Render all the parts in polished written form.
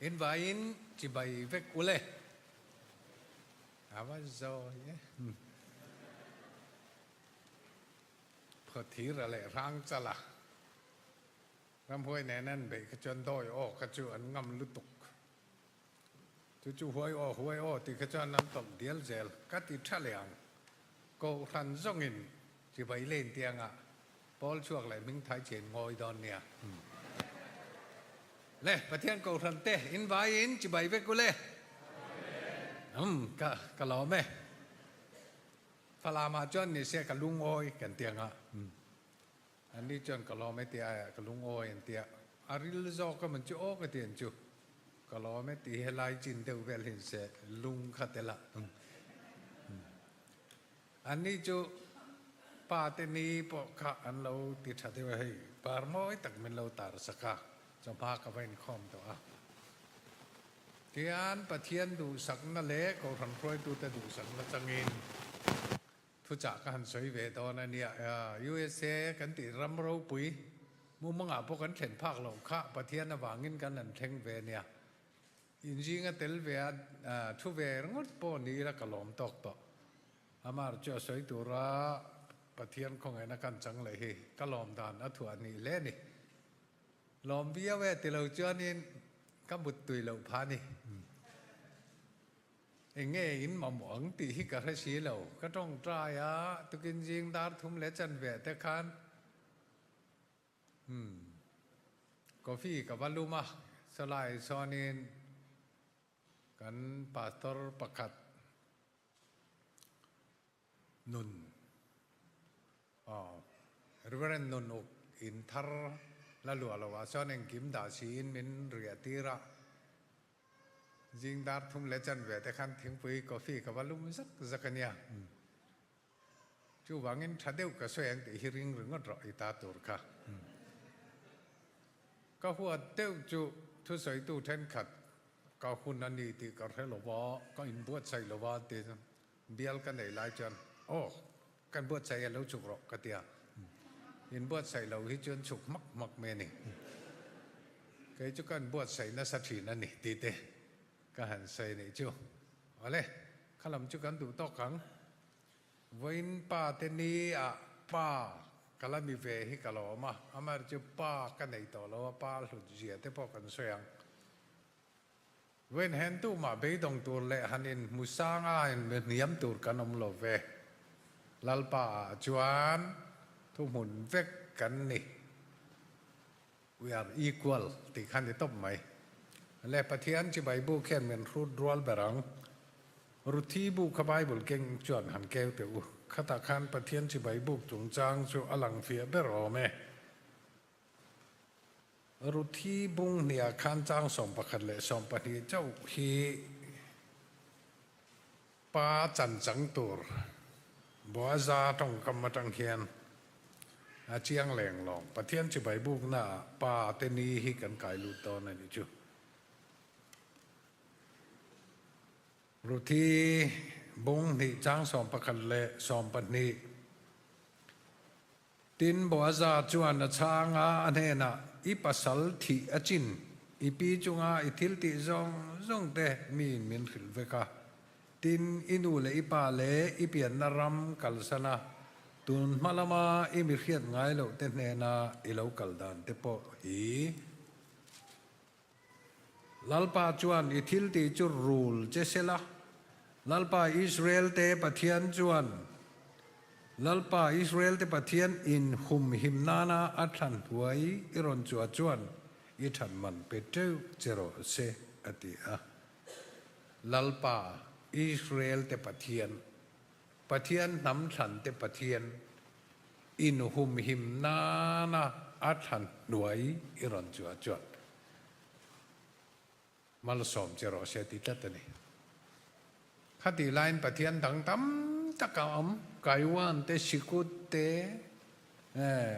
In vaiin chibai vek u le. A va zawi e. Phawthira leh Hrangchala ramhuai nen an beih kha chuan dawi aw kha chu an ngam lutuk. Chu chu huai aw huai aw tih kha chuan an tawlh dial zel. Ka ti tha leh ang. Kohhran zawngin chibai lane tiangah Pawl chhuak leh hming thai chian ngawi dawn nia. Le, Pathian Kohhran te in vaiin chibai vek u le. Umm, ka, ka lawm e. Falamah chuan ni se ka lungawi kan ti ang a. An ni chuan ka lawm e ti aia ka lungawi an ti a. A ril zawk a man chu aw ka ti an chu. Ka lawm e ti helai chin deuh vel hin se lung kha tel a. An ni chu pa te ni pawh kha an lo ti tha deuh a, hei par mawi tak min lo tar sak a, chawhma ka va inkhawm tawh a. Tihian Pathian duhsakna leh Kohhran hruaitute duhsakna changin thuchah ka han sawi ve dawn a nia. USA kan tih ram ropui mumangah pawh kan thlen phak loh kha Pathian avangin kan han thleng ve a nia. Inzinga tel ve a thu ve ringawt pawh ni ila ka lawm tawk tawh. Amar chu a sawi tura Pathian khawngaihna kan chang leh hi ka lawm dan a thuah nih hle a ni. Lawm viau e ti lo chuanin ka muttui loh phah a ni. Eng nge in mamawh ang tih hi ka hre si lo. Ka tawngtai a, tukin zing dar thum leh chanve te khan Umm. Coffee ka va lum a, sawlai sawnin kan pastor pakhat nun aw Reverend Nun Uk in thar la luah lo ah chuan engkim dah siin min riah tir a, zing dar thum leh chanve te khan thingpui coffee ka va lum zak zak a nia. Chuvangin tha deuh ka sawi ang tih hi ring ringawt rawh i ta tur kha. Ka huat deuh chu thusawitu thenkhat ka hun a ni tih ka hre lo va, ka inbuatsaih lo va ti bial ka nei lai chuan aw kan buatsaih a lo chhuk rawh ka ti a, inbuatsaih lo hi chuan chhuk hmak hmak mai a ni. Kei chu ka inbuatsaih nasa thin a ni tih te ka han sawi nih chu. Awle, kha lam chu kan duh tawk ang. Vawiin pa te ni ah pa ka la mi ve hi ka lawm a, amaherawhchu chu pa ka nei tawh lo a, pa hlut zia te pawh kan sawi ang. Vawiin hen tumah beidawng tur leh han in hmu sang a in hniam tur kan awm lo ve. Lalpa ah chuan thuhmun vek kan ni. We are equal tih kha ni tawp mai. Le Pathian chibai bu khian min hrut rual ber ang. Ruthi bu kha Bible keng chuan han keu teh u. Khatah khan Pathian chibai buk chungchang chu a lang fiah ber awm e. Ruthi bung hniah khan chang 11 leh 12 chauh hi Pa chan chang tur Boaza tawngkam atang hian a chiang leng lawng. Pathian chibai bukna ah pa te ni hi kan kai lut dawn a nih chu. Ruthi bung hnih chang 11 leh 12. Tin, Boaza chuan a chhang a, a hnenah, I pasal thih a chin, i pi chunga i thil tih zawng zawng te miin min hrilh vek a. Tin, i nu leh i pa leh i pianna ram kalsan a, tun hma lama i mi hriat ngai loh te hnena i lo kal dan te pawh hi. Lalpa chuan i thil tih chu rul che se la, Lalpa Israel te Pathian chuan Lalpa Israel te Pathian in humhim nana a thlan hnuai i rawn chua chuan i than man pe teuh che rawh se, a ti a. Lalpa Israel te Pathian, Pathian hnam thlan te Pathian in humhim nana a thlan hnuai i rawn chua chuan malsawm che rawh se ti tlat a ni. Khatih laiin Pathian dang tam tak a awm, Kaiwan te, Sikut te,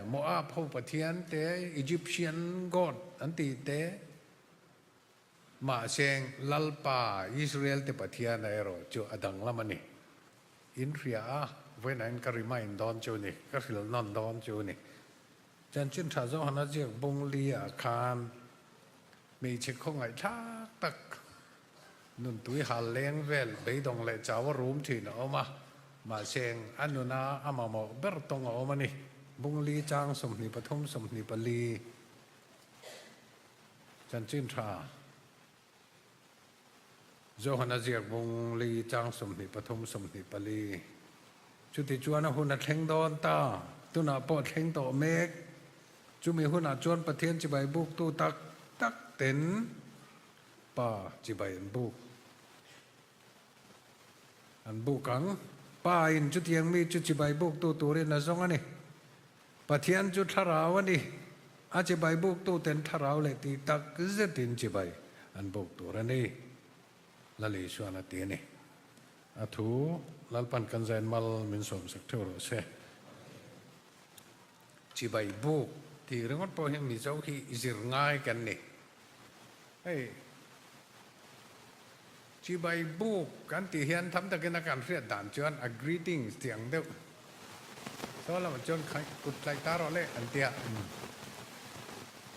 Moab ho Pathian te, Egyptian God an tih te, Mahse, Lalpa, Israel te Pathian a erawh chu a danglam a ni. In hria a, vawiinain ka remind dawn chu ni, ka hrilh nawn dawn chu ni. Chanchin tha zawng han a ziak bung li ah khan. Hmeichhe khawngaihthlak tak nuntui hal leng vel beidawng leh chau a rum thin a awm a, mahse a nuna a mamawh ber tawng a awm a ni. Bungli chang 23 24 chanchin tha Johana ziak Bungli chang 23 24 Chuti chuan a hun a thleng dawn ta, tunah pawh thleng tawh mek. Chumi hunah chuan Pathian chibai buktu tak tak ten Pa chibai an buk an buk ang. Pa in chutiang mi chu chibai buktu turin a zawng a ni. Pathian chu thlarau a ni. A chibai buktu ten thlarau leh tih tak zetin chibai an buk tur a ni. Lal Isuan a ti a ni. A thu Lalpan kan zain mal min sawmsak theuh rawh se. Chibai buk tih ringawt pawh hi Mizo hi zir ngai kan ni. Hei chibai buk kan tih hian tham takin a kan hriat dan chuan a greetings tih ang deuh. Saw lamah chuan kut tlaih ta rawh le an tia.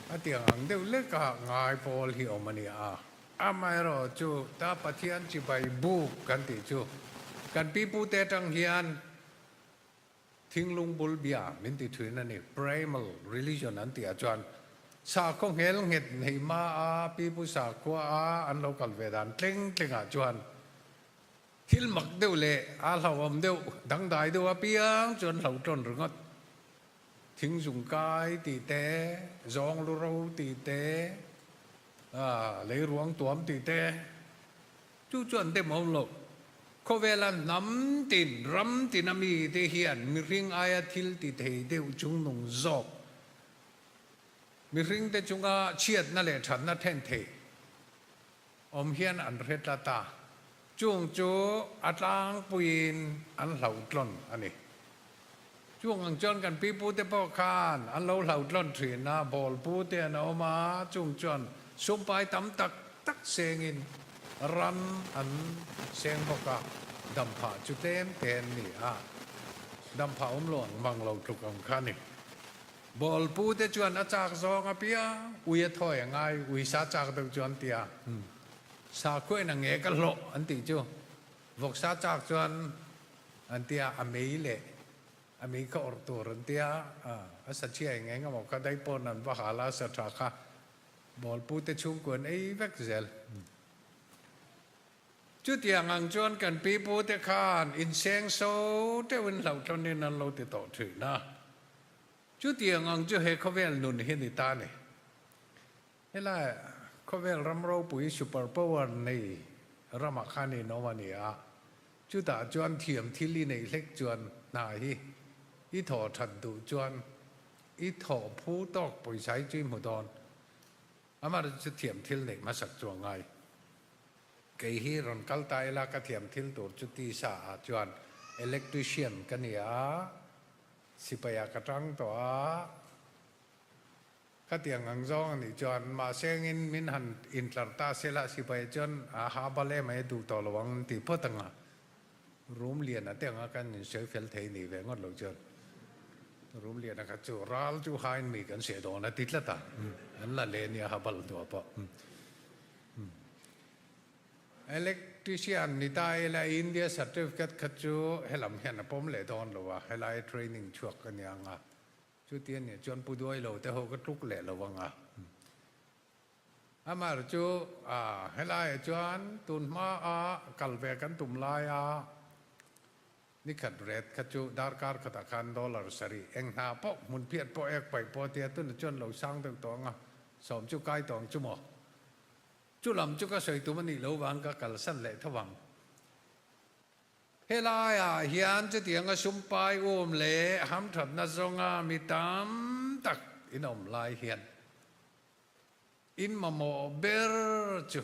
A tiang ang deuh leka ngai pawl hi awm a ni a. Amaherawh chu ta Pathian chibai buk kan tih chu kan pipute atang hian Thinglung bul bia min ti thin a ni. Primal religion an tih ah chuan sakhaw nghel nghet nei hma a pipu sakhua a an lo kal ve dan tleng tleng ah chuan thil mak deuh leh a hlauhawm deuh dangdai deuh apiang chu an hlo tawn ringawt. Thingzung kai tih te, zawng lu ro tih te, leiruang tuam tih te Chu chu an demawm lo. Khawvela hnam tin, ram tina mite hian mihring aia thil ti thei deuh chungnung zawk, mihringte chunga chhiatna leh thatna then thei awm hian an hre tlat a, chung chu a tlangpuiin an hlauhtlawn a ni. Chung ang chuan kan pipute pawh khan an lo hlauhtlawn thin a, bawlpute an awm a, chung chuan sumpai tam tak tak sengin ran an seng bawk a, damphah chu tlem te an ni a, damphah awm lo ang mang lo tluk ang kha a ni. Bawlpute chuan a chak zawng apiang ui a thawi a ngai, ui sa chak deuh chu an ti a, sakhuain a nge ka hlawh an tih chu vawksa chak chuan An ti a, a mei leh a mei kha awrh tur an ti a, a sa chhia eng eng emaw kha dai pawn an va hal a, a sa tha kha bawlpu te chhungkua an ei vek zel. Chutiang ang chuan kan pipu te khan inseng so teuhin hlauhthlawnin an lo ti tawh thin a, chutiang ang chu he khawvel nun hi ni ta ni. Helai khawvel ram ropui super power nei ramah khan inawm a ni a, chutah chuan thiam thil i neih hlek chuan hna hi i thawh that duh chuan i thawh phu tawk pawisa hi chu i hmu dawn. Amaherawhchu chu thiam thil neih hmasak chu a ngai. Kei hi rawn kal ta ila ka thiam thil tur chu tisa ah chuan electrician ka ni a, sipai ah ka tang tawh a, Khatiang ang zawng a nih chuan mahsengin min han intlar ta se la sipai chuan a ha bal em ai duh tawh lo ang an ti phawt ang a, room lian a te anga kan insawi fel thei nih ve ngawt lo chuan room lian a kha chu ral chu hain mi kan seh dawn a ti tlat a, an la leh nia ha bal hnuah pawh. Electrician ni ta ila India certificate kha chu helam hian a pawm leh dawn lo a, helai training chhuak a nia ang a. Chuti a nih chuan Pu Duai lo te ho ka tluk leh lo ang a. Amar chu a helaiah chuan tun hma a kal ve kan tum lai a nikhat ret kha chu darkar khatah khan dollar sarih eng hna pawh hmun phiat pawh ek paih pawh tia tunah chuan lo sang deuh tawh ang a, sawm chu kai tawh ang chu maw. Chu lam chu ka sawi tum a nih lo vang ka kalsan leh tho vang. Helaiah hian chutianga sumpai um leh hamthatna zawnga mi tam tak in awm lai hian in mamawh ber chu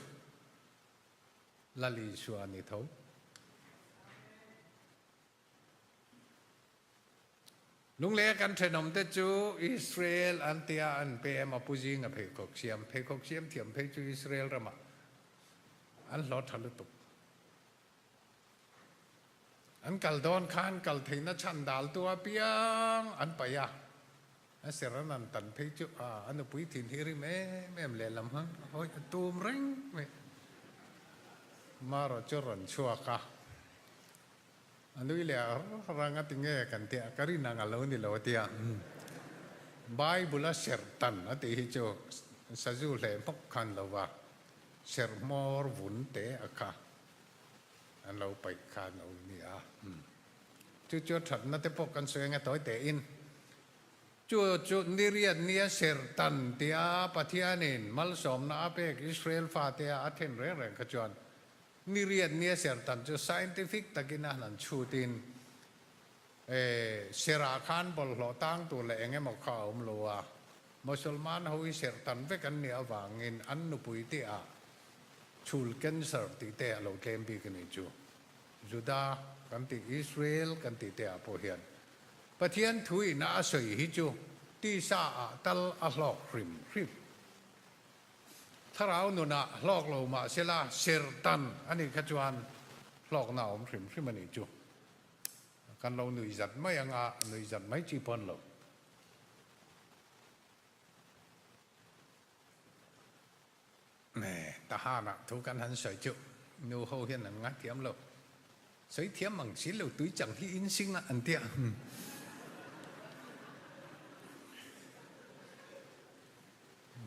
Lal Isua a ni tho. Lunglei a kan thenawmte chu Israel an tia an pe em a pu zinga pheikhawk siam, pheikhawk siam thiam phei chu Israel ramah an hlawh tha lutuk. An kal dawn khan kal theihna chhan dal tu apiang an paih a. A ser an an tan phei chu a a nupui thin hi rim em em lehlam hang a hawi a tum reng mai. Marawh chu rawn chhuak a, a nui leh a rang a ti nge kan tih a, ka rin ang a lo ni lo a ti a. Bible a ser tan a tih hi chu sazu hleh hmawk khan lo va, ser hmawr vun te a kha an lo paih khan a awm ni a. Chu chu a thatna te pawh kan sawi anga tawi tein. Chu chu niriat nia sertan tia Pathianin malsawmna a pek Israel fate a a then reng reng kha chuan niriat nia sertan chu scientific takin a han chhutin serah khan bawlhhlawh tang tur leh eng emaw kha a awm lo a, Mosolman ho hi sertan vek an nih avangin an nupui te ah chhul cancer tih te a lo tlem bik a ni chu. Juda kan tih Israel kan tih te ah pawh hian Pathian thuihna a sawi hi chu tisa ah tal a hlawk hrim hrim. Thlarau nunah hlawk lo mah sela sertan a nih kha chuan hlawkna a awm hrim hrim a nih chu. Kan lo nuih zat mai anga nuih zat mai chi pawn lo. Tahanah thu kan han sawi chu nu ho hian an ngaithiam lo. Sawi thiam ang si lo tui chang hi in sing a an tia.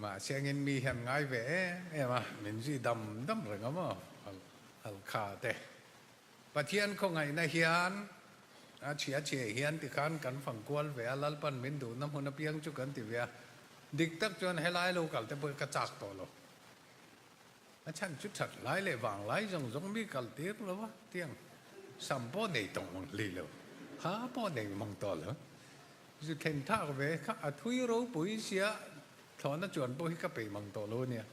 Mahse angin mi hian ngai ve em em a, min zui dam dam reng a maw Halkha te. Pathian khawngaihna hian a chhia chhe hian tikhan kan fang kual ve a, Lalpan min duhna hmun apiang chu kan ti ve a. Dik tak chuan helai lo kal te pawh hi ka chak tawh lo. A chhan chu that lai leh vang lai zawng zawng mi kal tir lo a, tiang sam pawh nei tawh mang hlei lo, ha pawh nei mang tawh lo. Zu thlen thak ve kha a thui ropui sia thlawhna chuan pawh hi ka peih mang tawh lo a nia.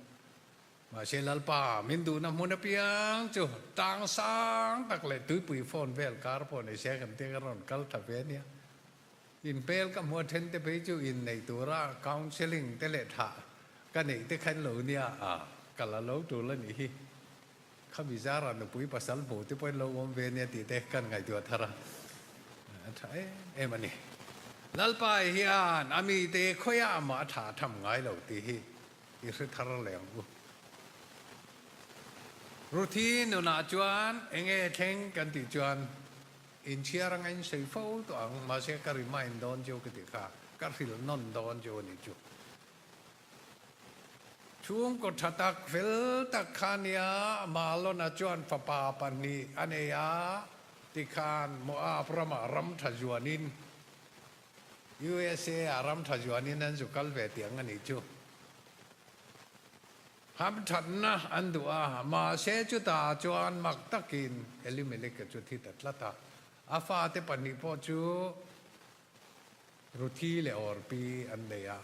Mahse Lalpa min duhna hmun apiang chu tang sang tak leh tuipui phone vel kar pawh nei se kan tia ka rawn kal tha ve a nia. In hmel ka hmuh a then te phei chu inneih tura counselling te leh thah ka neih te khan lo nia a ka la lo tul a nih hi. Khami zara nupui pasal hmuh te pawhin lo awm ve nia tih te kan ngaihtuah thar a, a tha em em a ni. Lalpa hian a mite khawiah mah a tha tham ngai lo tih hi i hre thar leh ang u. Ruthi nunah chuan enge thleng kan tih chuan Inchhiar anga in sawi fo tawh ang, mahse ka remind dawn chu ka ti kha, ka hrilh nawn dawn chu a ni chu. Chhungkaw tha tak, fel tak kha nia, Mahlona chuan fapa pahnih a nei a, tikhan Moab ramah ram tha zuanin, USA ah ram tha zuanin an zu kal ve tih ang a ni chu. Hamthatna an duh a, mahse chutah chuan mak takin Elimeleka chu thi ta tlat a. A fate pahnih pawh chu Ruthi leh Orpi an nei a,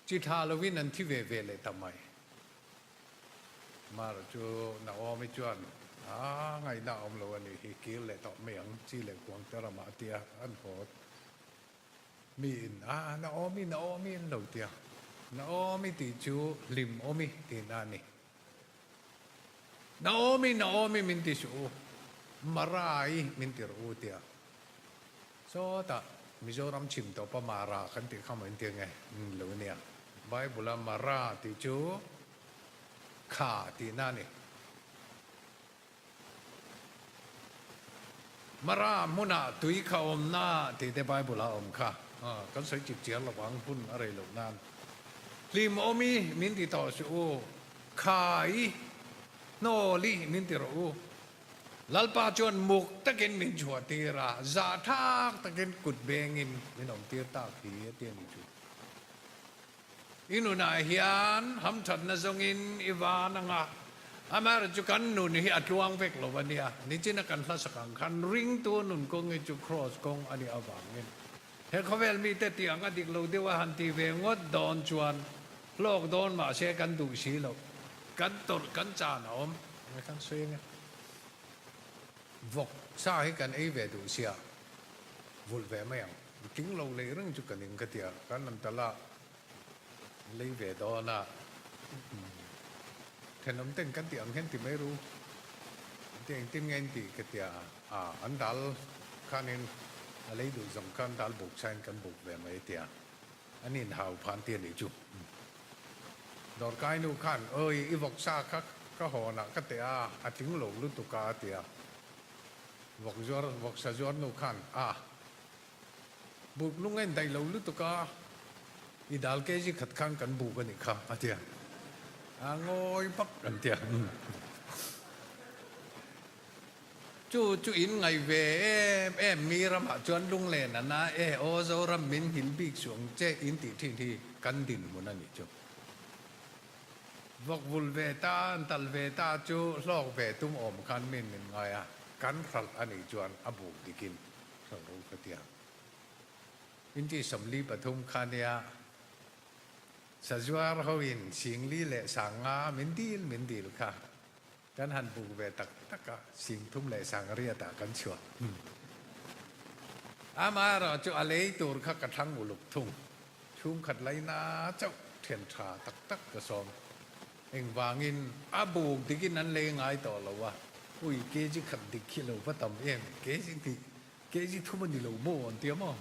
chi thlah lovin an thi ve ve leh ta mai. Mar chu Naomi chuan, A ngaihna a awm lo a nih hi, kir leh tawh mai ang, chi leh kuang te ramah a tia an haw. Mi in a, Naomi, Naomi an lo ti a. Naomi tih chu hlim awmi tihna a ni. Naomi, Naomi min ti suh u, Marai min ti rawh u tia. Sawtah Mizoram chhim tawpa Mara kan tih kha maw inti nge? Lo nia. Bible-a Mara tih chu kha tihna a ni. Mara hmunah tui kha awmna tih te Bible ah a awm kha. Kan sawi chip chiar lo vang hun a rei loh nan. Hlim awmi min ti tawh suh u, khai hnawli min ti rawh u. Lalpa chuan muk takin min chhuah tir a, zah thak takin kut bengin min awm tir tak hi a ti a ni chu. I nunah hian hamthatna zawngin i van ang a, amaherawhchu chu kan nun hi a tluang vek lo a nia. Nichina kan hlasak ang khan ringtu nun kawng hi chu Kraws kawng a nih avangin he khawvel mite tih ang a dik lo deuh a han ti ve ngawt dawn chuan hlawk dawn mahse kan duh si lo, kan tawrh kan chan a awm. Nge kan sawi ange? Vawk sa hi kan ei ve duh sia, vulh ve mai ang. Tling lo lei reng chu ka ning ka ti a, kan an tal a lei ve dawn a, thenawm ten kan tih ang hian ti mai ru, an ti engtin nge an tih ka ti a, ah an dal khanin a lei duh zawng khan dal buk sain kan buk ve mai a ti a. An inhau phan ti a nih chu. Dawrkai nu khan, Awi, i vawksa kha ka hawnah ka teh a, a tling lo lutuk a, a ti a. Vawkzuar, vawksa zuar nu khan, A, buk lung a indaih lo lutuk a, i dal kg khat khan kan buk a nih kha, a ti a. A ngawi bak an ti a. Chu chu in ngaih ve em em mi ramah chuan lunglen a na e aw Zoram min nghil bik suh ang che in tih thin hi kan dinhmun a nih chu. Vawk vul ve ta an tal ve ta chu hlawk ve tum awm khan min min ngai a, kan hralh a nih chuan a buk dikin hralh ru ka tia. Inti 43 kha nia sazuar hoin singli leh sanga min dil min dil kha. Kan han buk ve tak tak a, 30 riat ah kan chhuah. Amaherawh chu a lei tur kha ka thlang uluk thung. Chhungkhat laina chauh thian tha tak tak ka sawm. Engvangin a buk dikin an lei ngai tawh lo a, ui kg khat dik khi lo va tam em, kg hnih, kg thum a ni lo maw an ti a maw?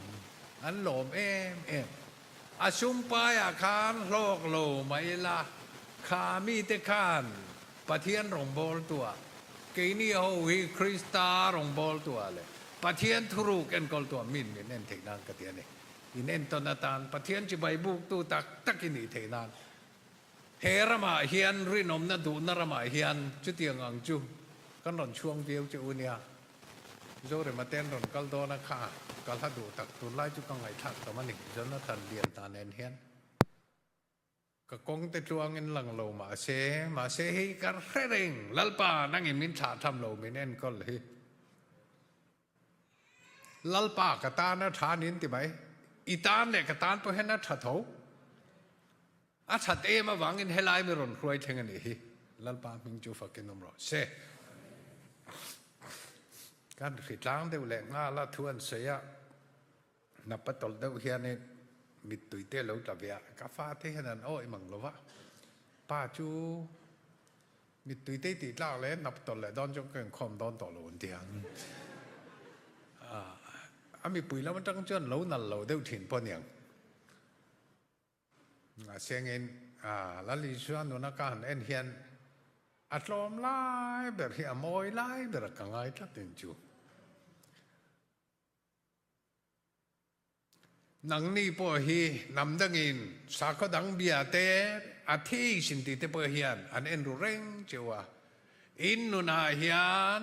An lawm em em. A sumpaiah khan hlawk lo mah ila, kha mite khan Pathian rawngbawltuah, keini ho hi Krista rawngbawltuah leh Pathian thuruk enkawltuah min min en theih nan ka ti a ni. In entawn atan Pathian chibai buktu tak tak i nih theih nan he ramah hian rinawmna duhna ramah hian chutiang ang chu kan rawn chhuang viau che u nia. Zorema te an rawn kal dawn a kha ka hla duh tak tunlai chu ka ngaihthlak tam a ni Jonathan lian hna nen hian. Ka kawng te tluangin lang lo mahse, mahse hei ka hre reng, Lalpa nangin min thlah tham lo min enkawl hi. Lalpa ka tan a tha niin ti mai, i tan leh ka tan pawh hian a tha tho. A that em avangin helai mi rawn hruai thleng a nih hi. Lalpa hming chu fakin awm rawh se. Kan hritlang deuh leh nghal a thu an sawi a. Hnap a tawlh deuh hianin mittui te a lo tla ve a, ka fate hian an awih mang lo va, pa chu mittui te i tih tlak leh hnap tawlh leh dawn chuan ka inkhawm dawn tawh lo an ti ang. A mipui lam atang chuan lo nal lo deuh thin pawh a niang. Sengin Lal Isua nuna ka han en hian a tlawm lai ber hi a mawi lai ber a ka ngai tlat in chu. Nangni pawh hi hnam dangin sakhaw dang bia te a thi sin tih te pawh hian an en ru reng cheu a, in nunah hian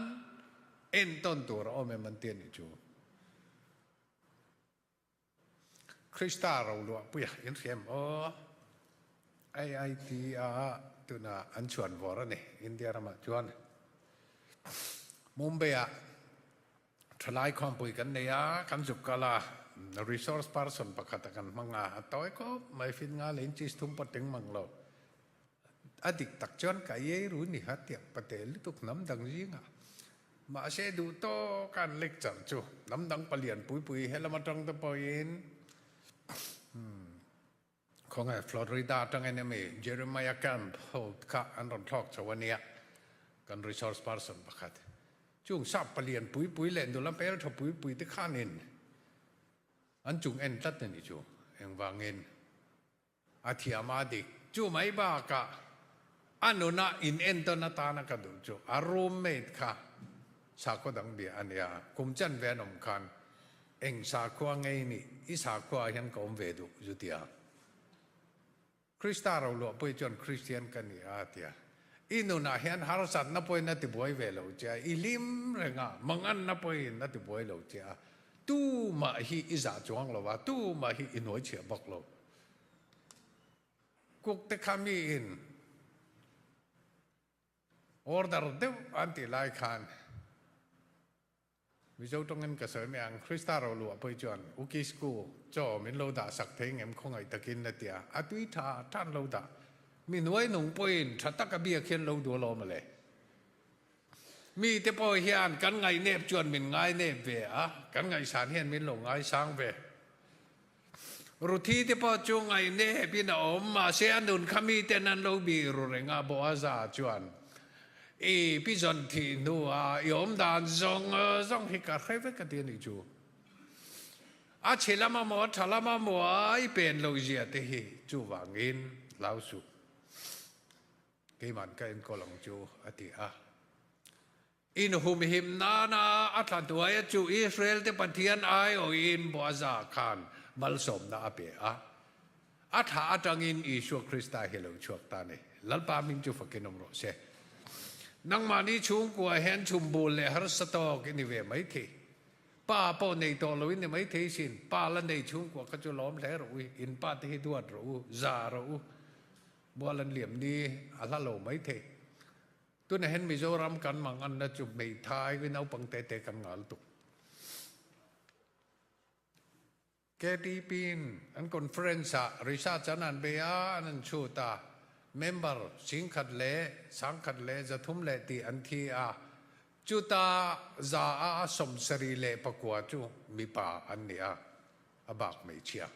entawn tur a awm em an ti a nih chu. Krista roluahpuia in hria em aw? AIT a tuna an chhuan vawr a ni India ramah chuan. Mumbai ah Thalai khawmpui kan nei a, kan zuk kal a, resource person pakhat a kan hmang a, a tawi khawp mai fin nga leh inches thum pawh tling mang lo. A dik tak chuan ka iai ru ni kha tiang pate lutuk hnam dang zingah. Mahse duh tawk a an lecture chu hnam dang palian pui pui helam atang te pawhin Khawngaih Florida atangin emi Jeremiah Camp ho kha an rawn thlawk chho a nia, kan resource person pakhat. Chung sap palian pui pui leh nula hmel tha pui pui te khanin an chung en tlat a ni chu. Engvangin a thiam a dik. Chu mai bakah a nuna in entawn atana ka duh chu a roommate kha sakhaw dang bia a nia, kum chanve an awm khan Eng sakhua ngei nih i sakhua ah hian ka awm ve duh zu tia. Krista roluah pawh hi chuan Kristian ka ni a tia. I nunah hian harsatna pawhin a tibuai ve lo che a, i hlim reng a, manganna pawhin a tibuai lo che a, tumah hi i zah chuang lo a, tumah hi i hnuaichhiah bawk lo. Kuk te kha miin order deuh an tih lai khan Mizo tawngin ka sawi mai ang, Krista roluah pawh hi chuan U Kisku chaw min lo dah sak thei ngem khawngaih takin a ti a, a tui tha tan lo dah. Mi hnuai nung pawhin tha taka biak hian lo duh alawm ale. Mite pawh hian kan ngaihnep chuan min ngainep ve a, kan ngaihsan hian min lo ngaisang ve. Ruthi te pawh chu ngaihnep in a awm, mahse a nun kha miten an lo bih ru reng a, Boaza chuan, I pi zawn thih hnuah i awm dan zawng zawng hi ka hre vek a ti a nih chu. A chhe lama maw a tha lama maw a i pen lo zia te hi chuvangin hlau suh. Keiman ka enkawl ang chu a ti a. Inhumhim nana a thla hnuaia chu Israel te Pathian aiawhin Boaza khan malsawmna a pe a. A thla atangin Isua Krista hi a lo chhuak ta a ni. Lalpa hming chu fakin awm rawh se. Nangmahni chhungkua hian chhumbul leh harsa tawk i ni ve mai thei. Pa pawh nei tawh lo in ni mai thei sin. Pa la nei chhungkua kha chu lawm hle rawh u. In pa te hi duat rawh u, za rawh u. Mual an liam ni a hla lo mai thei. Tunah hian Mizoram kan manganna chu hmeithai vi naupang te te kan ngal tuk. KTP in an conference ah research an han bei a, an han chhut a, member 10,000 leh 10,000 leh 300 leh tih an thi a, chuta 100 a 79 chu mipa an ni a, a bak hmeichhia.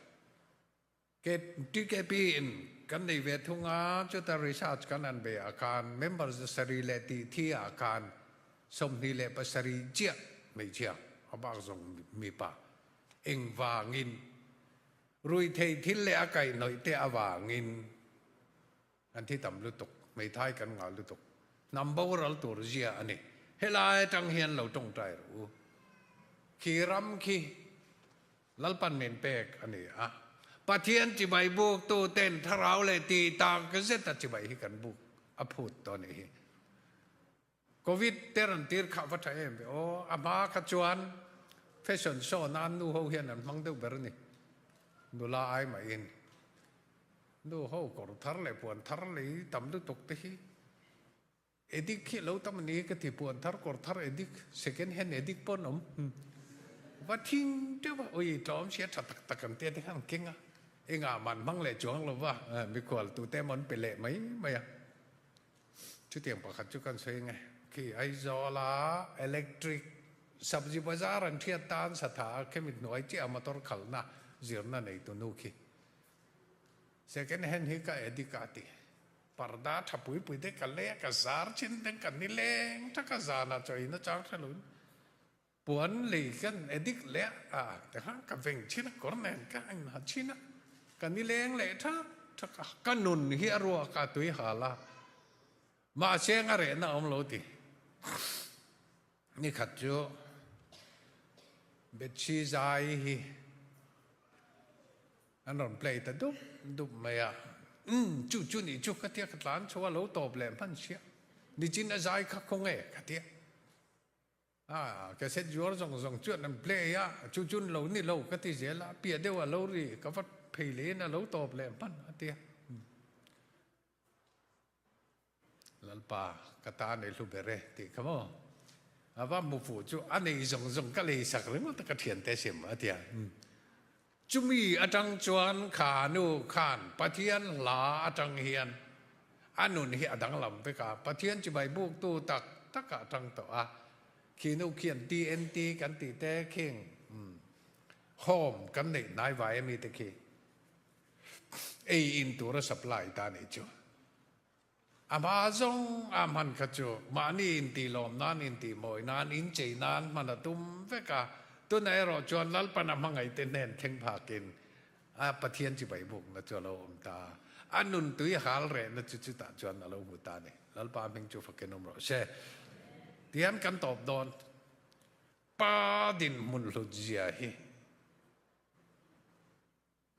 TKP in kan nei ve thung a, chuta research kan han bei ah khan member 7 leh tih thi ah khan 27 chiah hmeichhia a bak zawng mipa engvangin ruihtheih thil leh a kaihhnawih te avangin an thi tam lutuk, hmeithai kan ngah lutuk, hnam boral tur zia a ni. Helai atang hian lo tawngtai rawh u. Khi ram khi Lalpan min pek a ni a. Pathian chibai buk tu ten thlarau leh tih tak zet a chibai hi kan buk a phut tawh a nih hi. Covid te rawn tir khah va tha em ve aw. A hma kha chuan fashion show nan nu ho hian an hmang deuh ber a ni. Nula ai mahin nu ho kawr thar leh puan thar lei tam lutuk te hi edik hi lo tam a ni ka ti puan thar kawr thar edik second hand edik pawh an awm. Va thing teuh a ui tlawm sia tha tak tak an tia te khan an keng a. Engah man hmang leh chuang lo va mikhual tute emaw an pe leh mai mai a. Chutiang pakhat chu kan sawi nge, khi Aizawla electric sabzi bazar an hriat tan satha a khemi hnuai chiah a motor khalhna zirna neitu nu khi second hand hi ka addict a ti. Parda tha pui pui te ka lei a, ka zar chin te ka nileng tha ka zan ah chaw in a chang hre lo in puan lei kan addict leh a ti kha ka veng chin a, kawr nen ka inha chin a, ka nileng leh thak thak a, ka nun hi a ruak a tui hal a, mahse eng a rehna a awm lo ti. Nikhat chu Bethsy zai hi an rawn play ta dup dup mai a, umm chu chu nih chu ka tia ka tlan chho a lo tawp leh hman sia, nichin a zai kha khawnge ka tia. A cassette zuar zawng zawng chuan an play a, chu chu lo ni lo ka ti zel a, piah deuh a lo ri ka va phei leh in a lo tawp leh hman a ti a. Lalpa ka ta nei hlu ber e tih kha maw. A va hmu fuh chu a nei zawng zawng ka lei sak ringawt a ka thiante sim a ti a. Chumi atang chuan kha nu khan Pathian hla atang hian a nun hi a danglam vek a, Pathian chibai buktu tak tak ah tang tawh a, khi nu khian TNT kan tih te khing home kan neih hnai vai ami te khi ei in tur a supply ta nih chu. A hma zawng a hman kha chu mahni intih lawm nan, intih mawi nan, inchei nan hman a tum vek a. Tunah erawh chuan Lalpan a hmangaihte hnen thleng phakin a Pathian chibai bukna chu a lo awm ta a. A nuntui hal rehna chu chutah chuan a lo hmu ta a ni. Lalpa hming chu fakin awm rawh se. Tihian kan tawp dawn. Pa dinhmun hlut zia hi.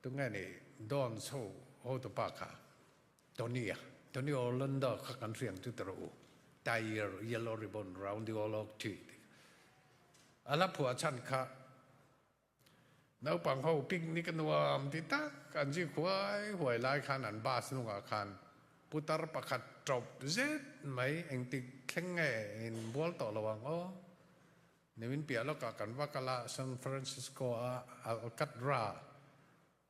Tunge ni Don chho hotupa kha Tony a, Tony Orlando kha kan hriang chu ti rawh u, Tie yellow ribbon round the old oak tree tih kha. A la phuah chhan kha naupang ho picnic a nuam ti tak an zi huai huai lai khan an bus hnungah khan putar pakhat tawp zet mai engtik thleng nge inbual tawh lo ang aw. Nimin piah lawkah kan va kal a, San Francisco a Alcatraz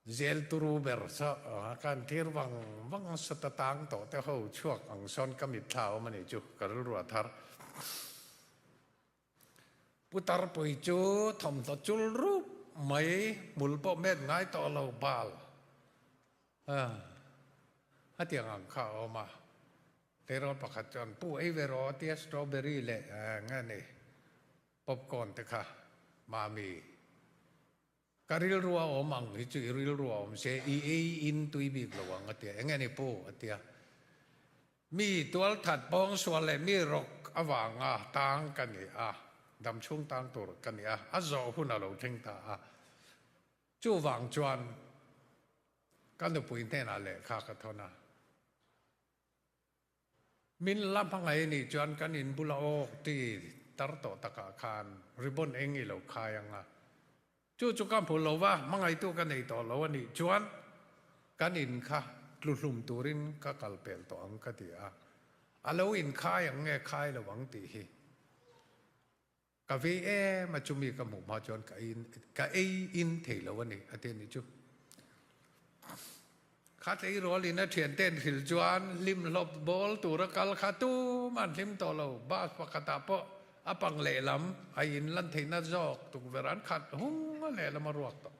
zel turu ber saw kan thlir vang vang sawta tang tawh te ho chhuak ang sawn ka mitthla awm a nih chu, ka rilru a thar. Putar pui chu thawmhnaw chul rup mai, hmul pawh met ngai tawh lo bal. A tiang ang kha a awm a, tleirawl pakhat chuan pu ei ve rawh tia strawberry leh nge ni popcorn te kha mami Ka rilru a awm ang hi chu i rilru a awm se i ei in tui bik lo ang a tia. Enge ni pu? a tia. Mi tualthat pawngsual leh mi rawk avanga tang ka ni a, damchhung tang tur ka ni a, a zawh hun a lo thleng ta a. Chuvang chuan ka nupui hnenah lehkha ka thawn a. Min la hmangaih nih chuan kan in bula awk ti tar tawh takah khan ribbon eng i lo khai ang a. Chu chu ka hmu lo va, hmangaihtu ka nei tawh lo a nih chuan kan in kha tluhlum turin ka kal pel tawh ang ka ti a. A lo inkhai ang nge khai lo ang tih hi ka vei em a, chumi ka hmuh hma chuan ka ei ka ei in thei lo a ni a ti a nih chu. Kha tleirawl in a thiante'n hrilh chuan hlim hlawp bawl tura kal kha tumah an hlim tawh lo. Bus pakhatah pawh a pang lehlam a in lan theihna zawk tukverh an khat hung a lehlam a ruak tawh.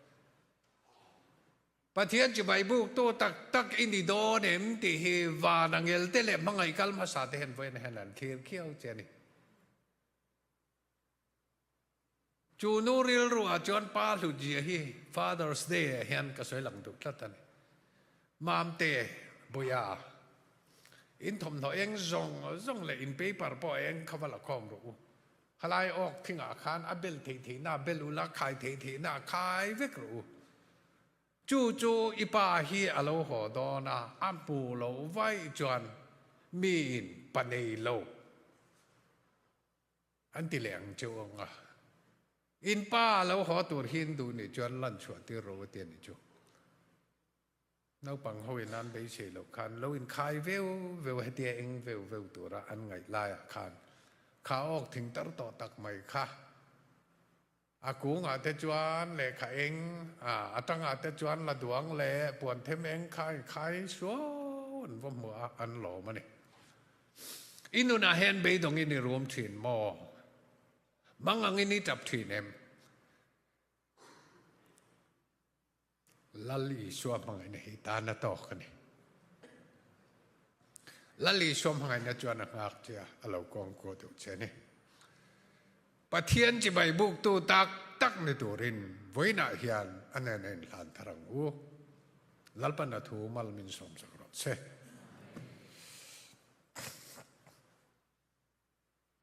Pathian chibai buktu tak tak i ni dawn em tih hi van angel te leh hmangaih kal hmasa te hian vawiin hian an thlir khiau che a ni. Chu nu rilru ah chuan pa hlutzia hi Father's Day ah hian ka sawi lang duh tlat a ni. Mamte, Buia, in thawmhnaw eng zawng zawng leh in paper pawh eng kha va la khawm rawh u. Khalai awk thingah khan a bel theih theihna bel ula khai theih theihna khai vek rawh u. Chu chu i pa hi a lo haw dawn a, a hmu lo vaih chuan miin pa nei lo. An ti leh ang cheu ang a, in pa a lo haw tur hi in duh nih chuan lan chhuah tir ro a ti a nih chu. Naupang ho in an beisei loh khan lo inkhai veu veu hetia eng veu veu tura an ngaih laiah khan kha awk thing tar tawh tak mai kha a kungah te chuan lehkha eng a tangah te chuan la duang leh puan them eng kha a inkhai suau an va hmu a, an lawm a ni. I nunah hian beidawngin i rum thin maw? Mang angin i tap thin em? Lal Isua hmangaihna hi tan a tawk a ni. Lal Isua hmangaihna chuan a nghak che a, a lo kawngkuah duh che a ni. Pathian chibai buktu tak tak ni turin vawiinah hian a nena inhlan thar ang u. Lalpan a thu mal min sawmsak rawh se.